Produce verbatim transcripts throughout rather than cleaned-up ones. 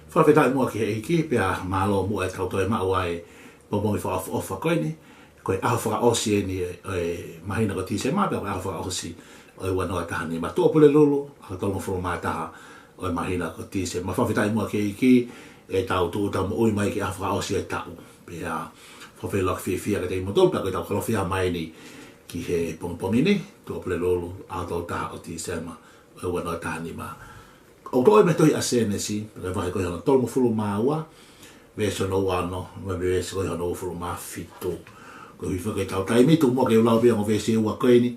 Fakafetaʻi muʻa ki he ʻEiki, pea mālō muʻa ʻetau toe maʻu ʻa e pongipongi fakaʻofoʻofa ko eni. Ko e ʻaho fakaʻosi eni ʻo e māhina ko Tīsema, pea ko e ʻaho fakaʻosi ʻo e ua noa taha nima. Tuʻapulelulu, ʻaho tolungofulu mā taha ʻo e māhina ko Tīsema. Fakafetaʻi muʻa ki he ʻEiki, ʻetau tūʻuta moʻui mai ki he ʻaho fakaʻosi ʻo e taʻu. Pea fakafeʻiloaki fiefia kiate kimoutolu, pea ko ʻetau Kalofiama eni ki he pongipongi ni, Tuʻapulelulu, ʻaho tolu taha ʻo Tīsema, ʻo e ua noa taha nima. ʻOku toʻo ia mei he tohi ʻa Sēnesi, pea ko e vahe ko hono tolungofulu mā ua, veesi hono ua ono, mo e veesi ko hono uofulu mā fitu. Ko e hifo ke tau taimi, tuku muʻa ke u lau pē ʻa e ongo veesi ʻe ua ko eni,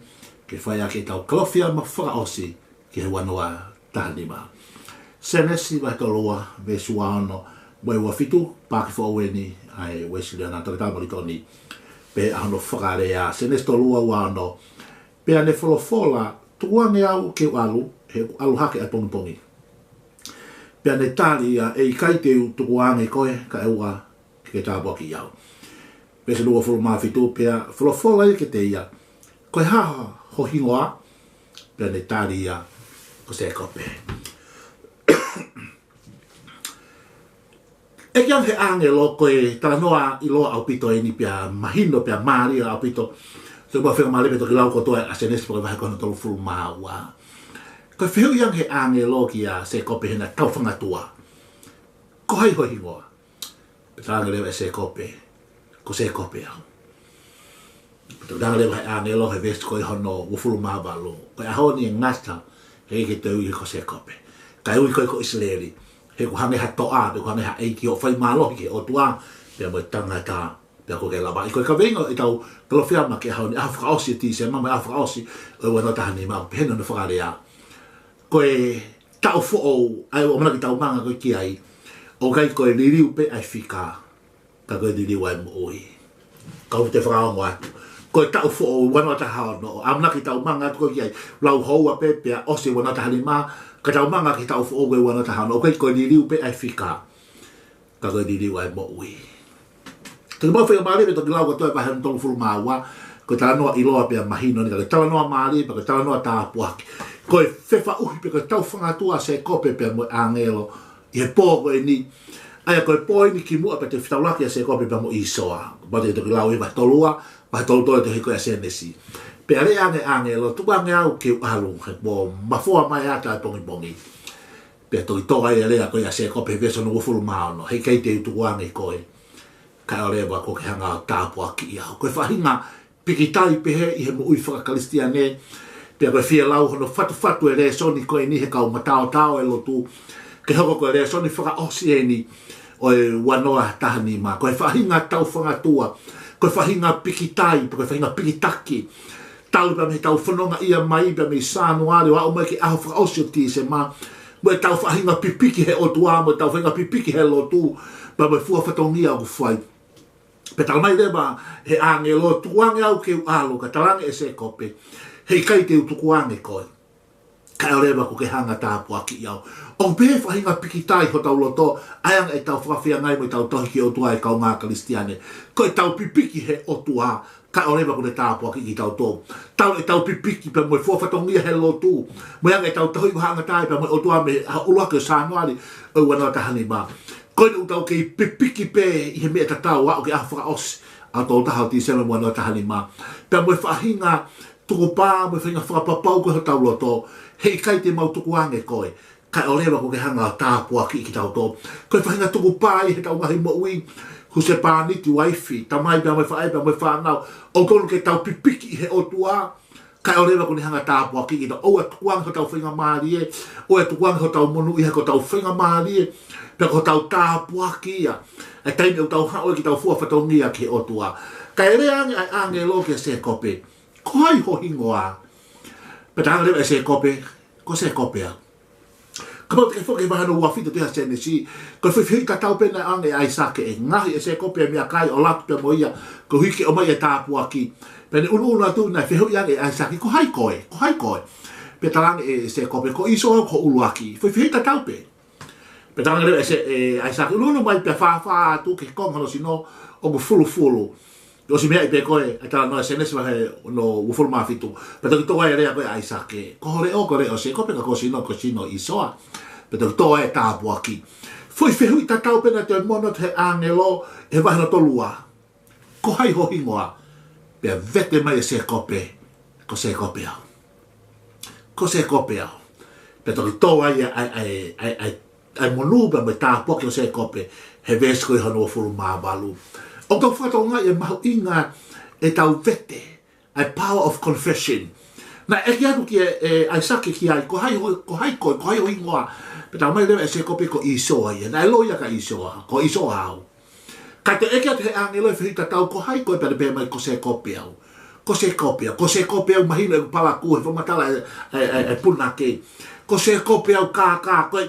ke fai ʻaki ʻetau Kalofiama fakaʻosi ki he ua noa taha nima. Sēnesi vahe tolu ua, veesi ua ono, mo e ua fitu, paaki foʻou eni ʻa e Uēsiliana Toketā Molitoni, pea ʻa hono fakalea, Sēnesi tolu ua ua ono, Pea ne folofola, tukuange au ke u ʻalu, he ʻoku ʻalu hake ʻa e pongipongi. Pea ne tali ia, ʻe ʻikai te u tukuange koe, kae ʻoua ke ke tāpuakiʻi au. Veesi uofulu mā fitu, pea folofola ia kiate ia, ko e hā ho hingoa? Pea ne tali ia, ko Sēkope. ʻEke ange he ʻāngelo, ko e talanoa ʻiloa ʻaupito eni pea mahino pea mālie ʻaupito. Te u fakamālō pē toki lau kotoa ʻa Sēnesi pea ko e vahe ko hono tolungofulu mā ua. Ko e fehuʻi ange he ʻāngelo kia Sēkope heʻena taufangatua, ko hai ho hingoa? Pea talaange leva ʻe Sēkope, ko Sēkope au. Pea talaange leva he ʻāngelo he veesi ko hono uofulu mā valu, ko e ʻaho ni ʻe ngata, he ʻikai ke toe ui koe ko Sēkope. Kae ui koe ko ʻIsileli, he ʻoku hangē ha toʻa, pe ʻoku hangē ha ʻeiki ʻoku fai mālohi ki he ʻOtua pea mo e tangata, pea ʻoku ke lavaʻi. Ko e kaveinga ʻetau Kalofiama ki he ʻaho ni, ʻaho fakaʻosi ʻo Tīsema, mo e ʻaho fakaʻosi ʻo e ua noa taha nima, pehē hono fakalea. Ko e taʻu foʻou, ʻa ia ʻoku ʻamanaki tau manga ko ē ki ai, ʻoku ʻikai ko e liliu pē ʻa e fika, ka ko e liliu ʻa e moʻui. Kau toe fakaongo atu. Ko e taʻu foʻou ua noa taha ono, ʻoku ʻamanaki tau manga atu ko ē ki ai, lau houa pē, pea ʻosi ua noa taha nima, ka tau manga ki he taʻu foʻou ko ē ua noa taha ono, ʻoku ʻikai ko e liliu pē ʻa e fika, ka ko e liliu ʻa e moʻui. Te u fakamālō pē toki lau kotoa e vahe hono tolungofulu mā ua, ko e talanoa ʻiloa pea mahino ni, ka ko e talanoa mālie, pea ko e talanoa tāpuaki. Ko e fefaʻuhi pē ko e taufangatua ʻa Sēkope pea mo e ʻāngelo ʻi he pō ko eni. ʻA ia ko e pō eni kimuʻa pea toe fetaulaki ʻa Sēkope pea mo ʻĪsoa. Pea te toki lau ʻi he vahe tolu ua, vahe tolu tolu ʻo e tohi ko ē ʻa Sēnesi. Pea lea ange ʻāngelo, tukuange au ke u ʻalu, he kuo mafoa mai ʻa e ata ʻo e pongipongi. Pea toki tō ai e lea ko ē ʻa Sēkope he veesi hono uofulu mā ono, he ʻikai te u tukuange koe, kae ʻoua leva kuo ke hanga ʻo tāpuakiʻi au. Ko e faʻahinga pikitai pehē ʻi he moʻui fakakalisitiane, pea ko e fie lau hono fatufatu e lēsoni ko eni he kau mataotao e lotu, ke hoko ko e lēsoni fakaʻosi eni ʻo e ua noa taha nima. Ko e faʻahinga taufangatua, ko e faʻahinga pikitai, ko e faʻahinga pikitaki, talu pea mei heʻetau fononga ia mai pea mei Sānuali ʻo aʻu mai ki he ʻaho fakaʻosi ʻo Tīsema, mo ʻetau faʻahinga pipiki he ʻOtua, mo ʻetau faʻahinga pipiki he lotu, pea mo e fua fatongia ʻoku fai. Pea talamai leva he ʻāngelo, tukuange au ke u ʻalu, ka talaange ʻe Sēkope, he ʻikai te u tukuange koe, kae ʻoua leva kuo ke hanga tāpuakiʻi au. ʻOku pehē faʻahinga pikitai hotau loto, ʻa e anga ʻetau fakafeangai mo ʻetau tauhi ki he ʻOtua e kaungā Kalisitiane. Ko ʻetau pipiki he ʻOtua, kae ʻoua leva kuo ne tāpuakiʻi kitautolu. Talu ʻetau pipiki pea mo e fua fatongia he lotu, mo e anga ʻetau tauhi ko haʻangata ai pea mo e ʻOtua mei he ʻaho ʻuluaki ʻo Sānuali ʻo e ua noa taha nima. Ko eni ʻoku tau kei pipiki pē ʻi he meʻa tatau ʻo aʻu ki he ʻaho fakaʻosi ʻo e tolu taha ʻo Tīsema ua noa taha nima. Pea mo e faʻahinga tukupā, mo e faʻahinga fakapapau ko ē hotau loto, he ʻikai te mau tukuange koe, kae ʻoua leva kuo ke hanga ʻo tāpuakiʻi kitautolu. Ko e faʻahinga tukupā ia heʻetau ngaahi moʻui, husepāniti, uaifi, tamai pea mo e faʻē pea mo e fānau. ʻOku totonu ke tau pipiki ʻi he ʻOtua, kae ʻoua leva kuo ne hanga tāpuakiʻi kitautolu. ʻOua tukuange hotau faingamālie, ʻoua tukuange hotau monūʻia he ko hotau faingamālie, pea ko hotau tāpuaki ia, ʻa e taimi ʻoku tau haʻu ai ke tau fua fatongia ki he ʻOtua. Kae lea ange ʻa e ʻāngelo kia Sēkope, ko hai ho hingoa? Pea talaange leva ʻe Sēkope, ko Sēkope au. Kapau te ke foki he vahe hono ua fitu ʻo e tohi ʻa Sēnesi, ko e fehuʻi tatau pē naʻe ʻoange ʻe ʻAisake, ʻe ngaohi ʻe Sēkope e meʻakai ʻo ʻalu atu pea mo ia, koeʻuhi ke ʻomai e tāpuaki. Pea ne ʻunuʻunu atu naʻe fehuʻi ange ʻe ʻAisake, ko hai koe? Ko hai koe? Pea talaange ʻe Sēkope, ko ʻĪsoa ko ho ʻuluaki. Foʻi fehuʻi tatau pē. Pea talaange leva ʻe Sē-, ʻe ʻAisake, ʻunuʻunu mai pea fāfā atu ki he konga hono sino ʻoku fulufulu. ʻOsi meaʻi pē ko ē ʻa e talanoa ʻa Sēnesi vahe hono uofulu mā fitu. Pea toki tō ai e lea ko ē ʻa ʻAisake, ko ho leʻo ko e leʻo ʻo Sēkope, ka ko ho sino ko e sino ʻo ʻĪsoa. Pea toki tō ai e tāpuaki. Foʻi fehuʻi tatau pē naʻe toe mono atu he ʻāngelo he vahe hono tolu ua. Ko hai ho hingoa? Pea vete mai ʻe Sēkope, ko Sēkope au. Ko Sēkope au. Pea toki tō ai ʻa e, ʻa e, ʻa e, ʻa e, ʻa e monū pea mo e tāpuaki ʻo Sēkope he veesi ko ia hono uofulu mā valu. ʻOku tau fakatokangaʻi e mahuʻinga ʻetau vete, ʻa e power of confession. Naʻe ʻeke atu kia, ʻe, ʻAisake ki ai, ko hai ho, ko hai koe, ko hai ho hingoa? Pea talamai leva ʻe Sēkope ko ʻĪsoa ia. Naʻe loi ia kia ʻĪsoa, ko ʻĪsoa au. Ka toe ʻeke atu he ʻāngelo e fehuʻi tatau, ko hai koe? Pea ne pehē mai, ko Sēkope au. Ko Sēkope au, ko Sēkope au, mahino ʻeku palakū he fakamatala ʻa e, ʻa e, ʻa e, ʻa e punake. Ko Sēkope au, kākā, ko e,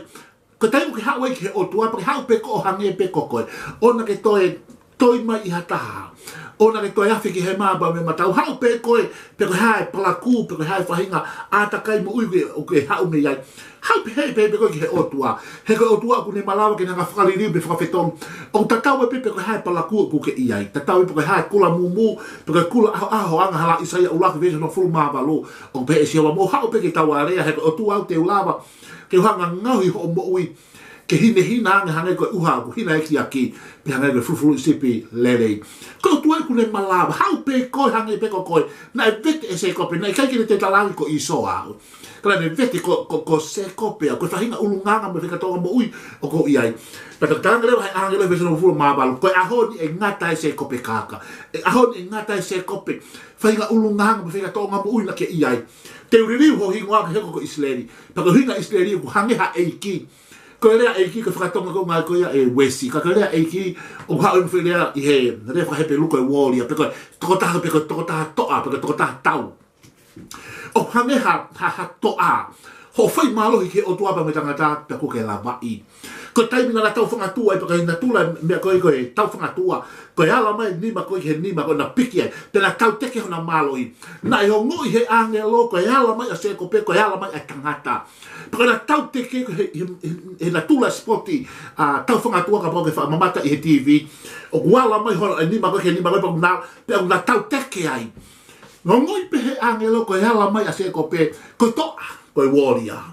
ko e taimi ʻoku ke haʻu ai ki he ʻOtua, pea ke haʻu pē koe ʻo hangē pē ko koe. ʻOua naʻa ke toe, toe ʻi ai ha taha. ʻOua naʻa ke toe afe ki he mā pea mo e matau. Haʻu pē koe, pe ko e hā e palakū, pe ko e hā e faʻahinga ʻātakai moʻui ʻoku ke, ʻoku ke haʻu mei ai. Haʻu pē, haʻu pē, pē koe ki he ʻOtua. He ko e ʻOtua ʻoku ne malava ke ne hanga ʻo fakaliliu pe fakafetonu. ʻOku tatau ai pē pe ko e hā e palakū ʻoku ke ʻi ai. Tatau ai pe ko e hā e kula mūmū, pe ko e kula ʻahoʻaho, angahala, ʻAisea ʻuluaki veesi hongofulu mā valu. ʻOku pehē ʻe Sihova, mou haʻu pē ke tau alea, he ko e ʻOtua au te u lava ke u hanga ʻo ngaohi hoʻo moʻui ke hinehina ange hangē ko e ʻuha ʻoku hinaekiaki, pe hangē ko e fulufuluʻi sipi lelei. Ko e ʻOtua ʻoku ne malava, haʻu pē koe hangē pē ko koe. Naʻe vete ʻe Sēkope, naʻe ʻikai ke ne toe talaange ko ʻĪsoa au. Ka naʻa ne vete ko, ko, ko Sēkope au, ko e faʻahinga ʻulungaanga mo e faʻahinga tōʻonga moʻui ʻoku ou ʻi ai. Pea toki talaange leva he ʻāngelo he veesi hongofulu mā valu, ko e ʻaho ni ʻe ngata ai Sēkope kākā. ʻE ʻaho ni ʻe ngata ai Sēkope, faʻahinga ʻulungaanga mo e faʻahinga tōʻonga moʻui naʻa ke ʻi ai. Te u liliu ho hingoa ke hoko ko ʻIsileli. Pea ko e ʻuhinga ʻIsileli ʻoku hangē ha ʻeiki. Ko e lea ʻeiki ko e fakatonga ko e ngaahi ko ia ʻe Uesi. Ka ko e lea ʻeiki ʻoku haʻu ʻi he foʻi lea ʻi he lea faka-Hepelū ko e warrior. Pe ko e tokotaha, pe ko e tokotaha toʻa, pe ko e tokotaha tau. ʻOku hangē ha, ha, ha toʻa. Hoʻo fai mālohi ki he ʻOtua pea mo e tangata, pea kuo ke lavaʻi. Ko e taimi naʻa na tau fangatua ai, pea ko e natula e meʻa ko ē ko e tau fangatua, ko e ala mai nima ko ē ki he nima ko ē naʻa na piki ai, pea na tauteke hona mālohi. Naʻe ongoʻi he ʻāngelo ko e ala mai ʻa Sēkope ko e ala mai ʻa e tangata. Pea ko ʻena tauteke he, he, he, he natula sipoti, ʻa, tau fangatua kapau ʻoku ke faʻa mamata ʻi he T V. ʻOku ala mai hono, ʻa e nima ko ē ki he nima ko ē, pea ʻoku na, pea ʻoku na tauteke ai. Ongoʻi pē he ʻāngelo ko e ala mai ʻa Sēkope ko e toʻa, ko e warrior.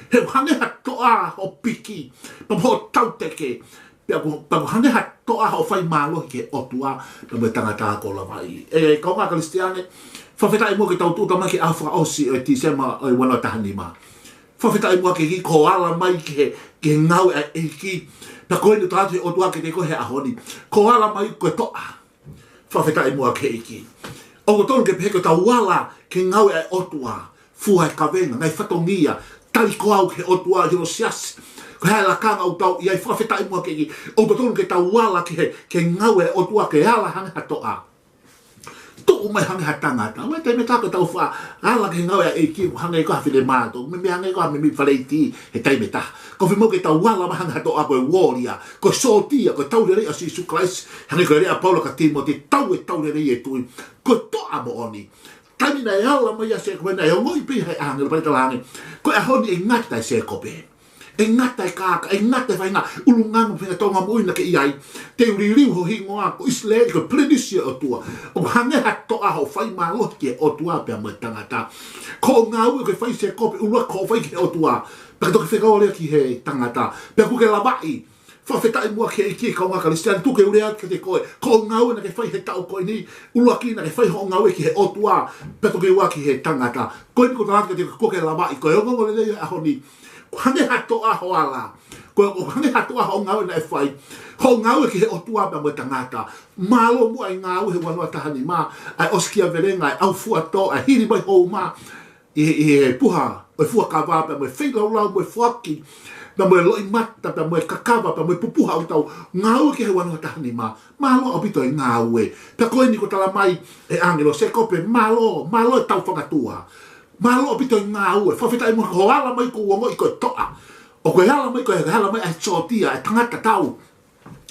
He ʻoku hangē ha toʻa hoʻo piki, pea mo hoʻo tauteke. Pea ʻoku, pea ʻoku hangē ha toʻa hoʻo fai mālohi ki he ʻOtua pea mo e tangata kuo lavaʻi. ʻE, kaungā Kalisitiane, fakafetaʻi muʻa ke tau tūʻuta mai ki he ʻaho fakaʻosi ʻo e Tīsema ʻo e ua noa taha nima. Fakafetaʻi muʻa ke ki ko e ala mai ki he, ki he ngāue ʻa e ʻEiki. Pea ko eni ʻoku tala atu he ʻOtua kiate koe he ʻaho ni, ko e ala mai ko e toʻa. Fakafetaʻi muʻa ki he ʻEiki. ʻOku totonu ke pehē ko ʻetau ala ki he ngāue ʻa e ʻOtua, fua e kavenga, ngaahi fatongia, tali ko au ki he ʻOtua ʻi hono siasi. Ko e hā e lakanga ʻoku tau ʻi ai, fakafetaʻi muʻa ki he ʻEiki. ʻOku totonu ke tau ala ki he, ki he ngāue ʻa e ʻOtua, ke ala hangē ha toʻa, tuʻu mai hangē ha tangata. Mo e taimi ʻe taha ko ʻetau faʻa ala ki he ngāue ʻa e ʻEiki, ʻoku hangē ko ha finemātuʻa, meimei hangē ko ha meimei faleiti he taimi ʻe taha. Ka ʻoku fiemaʻu ke tau ala mai hangē ha toʻa, ko e warrior, ko e sōtia, ko e tau lelei ʻa Sīsū Kalaisi. Hangē ko e lea ʻa Paula kia Tīmote, tau e tau lelei ʻo e tui. Ko e toʻa moʻoni. Taimi naʻe ala mai ai ʻa Sēkope, naʻe ongoʻi pē he ʻāngelo, pea talaange, ko e ʻaho ni ʻe ngata ai Sēkope. ʻE ngata e kākā, ʻe ngata e faʻahinga ʻulungaanga mo e faʻahinga tōʻonga moʻui naʻa ke ʻi ai. Te u liliu ho hingoa ko ʻIsileli, ko e Pilinisi ʻo e ʻOtua. ʻOku hangē ha toʻa hoʻo fai mālohi ki he ʻOtua pea mo e tangata. Ko hoʻo ngāue ʻoku ke fai Sēkope, ʻuluaki ko hoʻo fai ki he ʻOtua, pea ke toki fekau leva ki he tangata. Pea kuo ke lavaʻi. Fakafetaʻi muʻa ki he ʻEiki, kaungā Kalisitiane, tuku ke u lea atu kiate koe. Ko hoʻo ngāue naʻa ke fai he taʻu ko eni, ʻuluaki naʻa ke fai hoʻo ngāue ki he ʻOtua, pea toki ua ki he tangata. Ko eni ʻoku ou tala atu kiate koe, kuo ke lavaʻi. Ko e ongoongolelei ʻo e ʻaho ni, ʻoku hangē ha toʻa hoʻo ala. Ko e, ʻoku hangē ha toʻa hoʻo ngāue naʻe fai. Hoʻo ngāue ki he ʻOtua pea mo e tangata. Mālō muʻa e ngāue he ua noa taha nima, ʻa e ʻosikiavelenga, ʻa e ʻaufuatō, ʻa e hili mai hoʻo uma ʻi he, ʻi he puha ʻo e fuakava, pea mo e feilaulau, mo e foaki, pea mo e loʻimata, pea mo e kakava, pea mo e pupuha ʻoku tau ngāue ki ai he ua noa taha nima. Mālō ʻaupito e ngāue. Pea ko eni ʻoku tala mai ʻe he ʻāngelo, Sēkope, mālō, mālō e tau fangatua. Mālō ʻaupito e ngāue. Fakafetaʻi muʻa ko hoʻo ala mai kuo u ongoʻi ko e toʻa. ʻOku ke ala mai, ko e ala mai ʻa e sōtia, ʻa e tangata tau.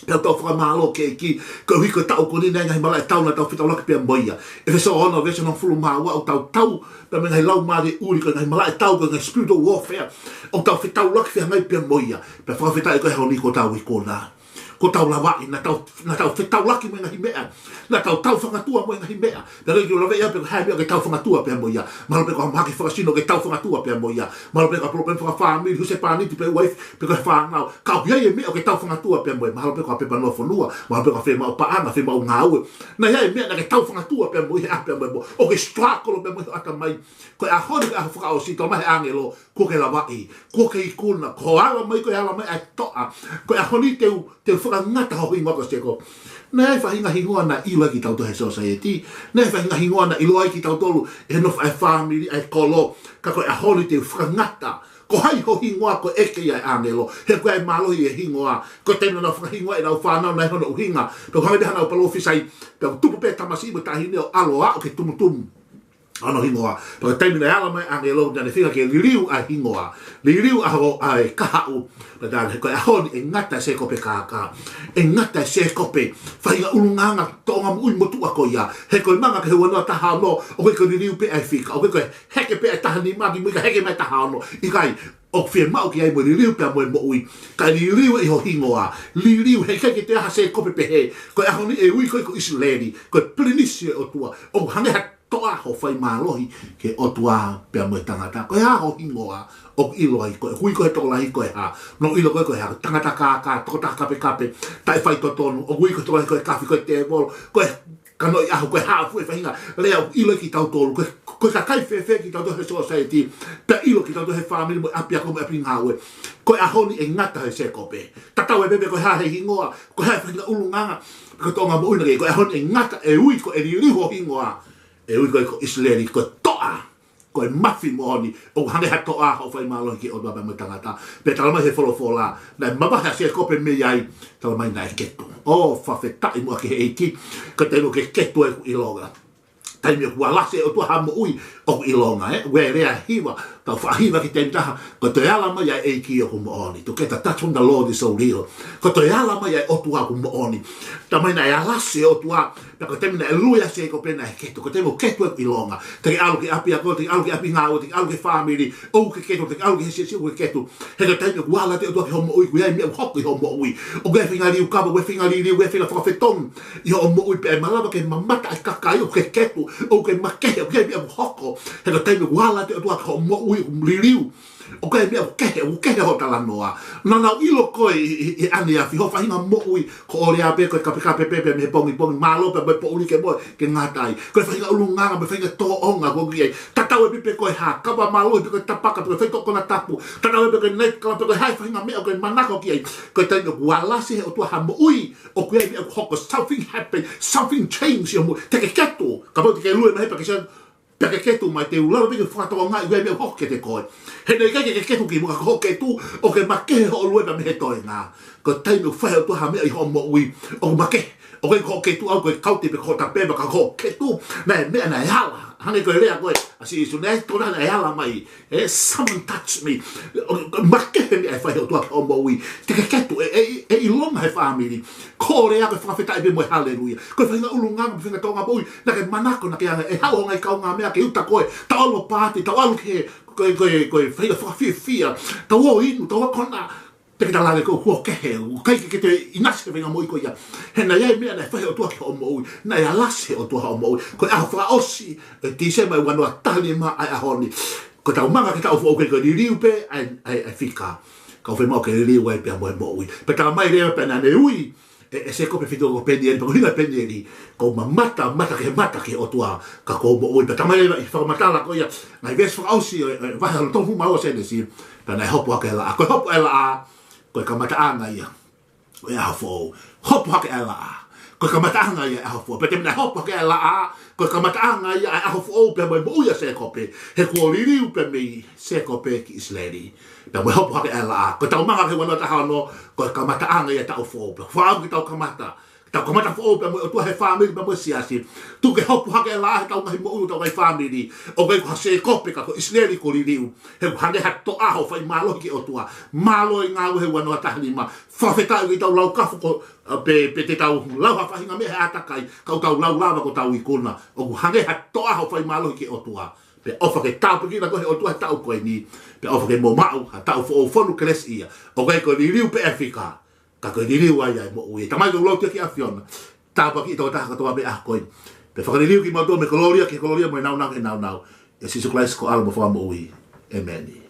Pea ʻoku tau fakamālō ki he ʻEiki, koeʻuhi ko e taʻu ko eni naʻe ngaahi malaʻe tau naʻa tau fetaulaki pea mo ia. ʻEfesō ono veesi hongofulu mā ua, ʻoku tau tau pea mo e ngaahi laumālie ʻuli, ko e ngaahi malaʻe tau, ko e ngaahi spiritual warfare. ʻOku tau fetaulaki fehangahangai pea mo ia. Pea fakafetaʻi ko e ʻaho ni kuo tau ikuna. Ko ʻetau lavaʻi, naʻa tau, naʻa tau fetaulaki mo e ngaahi meʻa, naʻa tau taufangatua mo e ngaahi meʻa. Pea ʻoku ou lave ia pe ko e hā e meʻa ʻoku ke taufangatua pea mo ia. Mahalo pē ko ha mahaki fakasino ʻoku ke taufangatua pea mo ia. Mahalo pē ko ha palopalema fakafāmili, husepāniti pe uaifi, pe ko e fānau. Ka ʻoku ʻi ai e meʻa ʻoku ke taufangatua pea mo ia. Mahalo pē ko ha pepa noa fonua, mahalo pē ko ha fiemaʻu paʻanga, fiemaʻu ngāue. Naʻa ʻi ai e meʻa naʻa ke taufangatua pea mo ia, he ʻaho pea mo ia. ʻOku ke struggle pea mo ia ʻatamai. Ko e ʻaho ni, ko e ʻaho fakaʻosi, talamai ʻe he ʻāngelo, kuo ke lavaʻi, kuo ke ikuna, ko e ala mai, ko e ala mai ʻa e toʻa. Ko e ʻaho ni te u, te u fakangata ho hingoa ko Sēkope. Naʻe ʻi ai e faʻahinga hingoa naʻe ʻilo ai kitautolu he society. Naʻe ʻi ai e faʻahinga hingoa naʻe ʻilo ai kitautolu ʻi he nofo ʻa e fāmili, ʻa e kolo. Ka ko e ʻaho ni te u fakangata. Ko hai ho hingoa, ko e ʻeke ia ʻa e ʻāngelo. He ʻoku ʻi ai e mālohi ʻi he hingoa. Ko e taimi naʻa nau fakahingoa ʻenau fānau naʻe ʻi ai hono ʻuhinga. Pea ʻoku hangē pē haʻanau palōfisai. Pea ʻoku tupu pē tamasiʻi mo e taʻahine ʻo ʻalu ʻo aʻu ki he tumutumu ʻo hono hingoa. Pea ko e taimi naʻe ala mai e ʻāngelo, naʻa ne feinga ke liliu ʻa e hingoa. Liliu ʻa ho, ʻa e kahaʻu. Pea naʻa ne, ko e ʻaho ni ʻe ngata ʻa Sēkope kākā. ʻE ngata ʻa Sēkope. Faʻahinga ʻulungaanga, toʻonga moʻui motuʻa ko ia. He ko e manga ki he ua noa taha ono, ʻoku ʻikai ko e liliu pē ʻa e fika. ʻOku ʻikai ko e heke pē ʻa e taha nima ki mui kae heke mai ʻa e taha ono. ʻIkai, ʻoku fiemaʻu ke ʻi ai mo e liliu pea mo e moʻui. Kae liliu ʻi ho hingoa. Liliu, heʻikai ke toe ʻi ai ha Sēkope pehē. Ko e ʻaho ni ʻe ui koe ko ʻIsileli. Ko e pilinisi ʻo e ʻOtua. ʻOku hangē ha toʻa hoʻo fai mālohi ki he ʻOtua pea mo e tangata. Ko e hā ho hingoa? ʻOku ʻilo ai koe, ʻoku ui koe he tokolahi ko e hā? Naʻa nau ʻilo koe ko e hā? Tangata kākā, tokotaha kapekape, taʻefaitotonu, ʻoku ui koe he tokolahi ko e kafi, ko e tēvolo, ko e kanoʻiʻaho, ko e hā fua e faʻahinga lea ʻoku ʻilo ai kitautolu, ko e, ko e kakai fēfē kitautolu he society, pea ʻilo kitautolu he fāmili mo e ʻapiako mo e ʻapi ngāue. Ko e ʻaho ni ʻe ngata ʻa Sēkope. Tatau ai pē pe ko e hā e hingoa, ko e hā e faʻahinga ʻulungaanga, ko e toʻonga moʻui naʻa ke, ko e ʻaho ni ʻe ngata, ʻe ui koe, ʻe liliu ho hingoa. ʻE ui koe ko ʻIsileli, ko e toʻa, ko e mafi moʻoni, ʻoku hangē ha toʻa hoʻo fai mālohi ki he ʻOtua pea mo e tangata. Pea talamai ʻe he folofola, naʻe mavahe ʻa Sēkope mei ai, talamai naʻe ketu. ʻOku fakafetaʻi muʻa ki he ʻEiki, ko e taimi ʻoku ke ketu ai ʻoku ʻilonga. Taimi ʻoku alasi ʻe he ʻOtua ha moʻui ʻoku ʻilonga, ē? ʻOku ʻi ai e lea hiva, tau faʻa hiva ki he taimi ʻe taha, ko e toe ala mai ʻa e ʻEiki ʻoku moʻoni. To get a touch from the Lord is so real. Ko e toe ala mai ʻa e ʻOtua ʻoku moʻoni. Talamai naʻe alasi ʻe he ʻOtua, pea ko e taimi naʻe lue ai ʻa Sēkope naʻe ketu. Ko e taimi ʻoku ketu ai ʻoku ʻilonga. Te ke ʻalu ki he ʻapiako, te ke ʻalu ki he ʻapi ngāue, te ke ʻalu ki he fāmili, ʻoku ke ketu, te ke ʻalu ki he siasi ʻoku ke ketu. He ko e taimi ʻoku ala atu ʻe he ʻOtua ki hoʻo moʻui, ʻoku ʻi ai e meʻa ʻoku hoko ʻi hoʻo moʻui. ʻOku ʻi ai e faʻahinga liukava, ʻoku ʻi ai e faʻahinga liliu, ʻoku ʻi ai e faʻahinga fakafetongi ʻi hoʻo moʻui pea ʻe malava ke mamata ʻa e kakai ʻoku ke ketu, ʻoku ke makehe, ʻoku ʻi ai e meʻa ʻoku hoko. He ko e taimi ʻoku ala atu ʻe he ʻOtua ki hoʻo moʻui, ʻoku liliu. ʻOku ʻi ai e meʻa ʻoku kehe, ʻoku kehe hoʻo talanoa. Naʻa nau ʻilo koe ʻi, ʻi, ʻi ʻaneafi, hoʻo faʻahinga moʻui, ko hoʻo lea pē, ko e kapekape pē, pea mei he pongipongi, mālō pea mo e poʻuli ke moe, ke ngata ai. Ko e faʻahinga ʻulungaanga, mo e faʻahinga tōʻonga ʻoku ke ʻi ai. Tatau ai pē pe ko e hā, kava mālohi pe ko e tapaka, pe ko e faitoʻo konatapu. Tatau ai pē pe ko e night club, pe ko e hā e faʻahinga meʻa ʻoku ke manako ki ai. Ko e taimi ʻoku alasi ʻe he ʻOtua ha moʻui, ʻoku ʻi ai e meʻa ʻoku hoko, something happen, something change ʻi hoʻo moʻui. Te ke ketu, kapau te ke lue mai pea ke sio, pea ke ketu mai, te u lava pē ke fakatokangaʻi ʻoku ʻi ai e meʻa ʻoku hoko kiate koe. He naʻe ʻikai ke ke ketu kimuʻa, ka ko hoʻo ketu, ʻoku ke makehe hoʻo lue pea mei he toenga. Ko e taimi ʻoku fai ʻe he ʻOtua ha meʻa ʻi hoʻo moʻui, ʻoku makehe. ʻOku ʻikai ko hoʻo ketu ʻaʻau, ko e kaute pe ko hoʻo tape, ka ko hoʻo ketu, naʻe meʻa naʻe ala. Hangē ko e lea ko ē ʻa Sīsū, naʻe tokolahi naʻe ala mai. Ē, someone touch me. ʻOku makehe e meʻa ʻe fai ʻe he ʻOtua ki hoʻo moʻui. Te ke ketu, ʻe, ʻe, ʻe ʻilonga he fāmili. Ko e lea ko e fakafetaʻi pē mo e haleluia. Ko e faʻahinga ʻulungaanga, ko e faʻahinga tōʻonga moʻui naʻa ke manako, naʻa ke anga, ʻe haʻu ho ngaahi kaungāmeʻa ke uta koe, tau ʻalu ʻo pāti, tau ʻalu ki he, ko e, ko e, ko e faʻahinga fakafiefia, tau ō inu, tau ō kona, te ke talaange ko e kuo kehe, ʻoku ʻikai ke ke toe ʻinasi he faʻahinga moʻui ko ia. He naʻe ʻi ai e meʻa naʻe fai ʻe he ʻOtua ki hoʻo moʻui, naʻe alasi ʻe he ʻOtua hoʻo moʻui. Ko e ʻaho fakaʻosi ʻo Tīsema ʻe ua noa taha nima ʻa e ʻaho ni. Ko ʻetau manga ki he taʻu foʻou ʻoku ʻikai ko e liliu pē ʻa e, ʻa e, ʻa e fika. Ka ʻoku fiemaʻu ke liliu ai pea mo e moʻui. Pea talamai leva pea naʻa ne ui ʻe, ʻe Sēkope e feituʻu ko Penieli, pea ko e ʻuhinga ʻo Penieli, ko e mamata, mata ki he mata ki he ʻOtua, ka ko e moʻui. Pea talamai leva ʻi he fakamatala ko ia, ngaahi veesi fakaʻosi ʻo e, ʻo e vahe hono tolungofulu mā ua ʻo Sēnesi, pea naʻe hopo hake ʻa e laʻā. Ko e hopo ʻa e laʻā, ko e kamataʻanga ia ʻo e ʻaho foʻou. Hopo hake ʻa e laʻā, ko e kamataʻanga ia ʻo e ʻaho foʻou. Pea taimi naʻe hopo hake ʻa e laʻā, ko e kamataʻanga ia ʻo e ʻaho foʻou pea mo e moʻui ʻa Sēkope. He kuo liliu pea mei Sēkope ki ʻIsileli. Pea mo e hopo hake ʻa e laʻā. Ko ʻetau manga ki he ua noa taha ono, ko e kamataʻanga ia ʻo e taʻu foʻou. Pea fakaʻamu ke tau kamata. Tau kamata foʻou pea mo e ʻOtua he fāmili pea mo e siasi. Tuku ke hopo hake ʻa e laʻā heʻetau ngaahi moʻui, ʻetau ngaahi fāmili. ʻOku ʻikai ko ha Sēkope ka ko ʻIsileli kuo liliu. He ʻoku hangē ha toʻa hoʻo fai mālohi ki he ʻOtua. Mālō e ngāue he ua noa taha nima. Fakafetaʻi ʻoku ʻikai ke tau lau kafo ko, ā, pe, pe te tau lau ha faʻahinga meʻa he ʻātakai. Ka ʻoku tau lau lava ko ʻetau ikuna. ʻOku hangē ha toʻa hoʻo fai mālohi ki he ʻOtua. Pea ʻofa ke tāpuekina koe ʻe he ʻOtua he taʻu ko eni. Pea ʻofa ke mo maʻu ha taʻu foʻou fonu kelesi ia. ʻOku ʻikai ko e liliu pē ʻa e fika. Ka ko e liliu ai ʻa e moʻui. Tamai, ʻoku ou lotu ki he ʻAfiona, tāpuakiʻi e tokotaha kotoa pē ʻa ko ē, pea fakaliliu kimautolu mei he kolōlia ki he kolōlia, mo e nāunau ki he nāunau. ʻIa Sīsū Kalaisi ko homau Fakamoʻui. ʻĒmeni.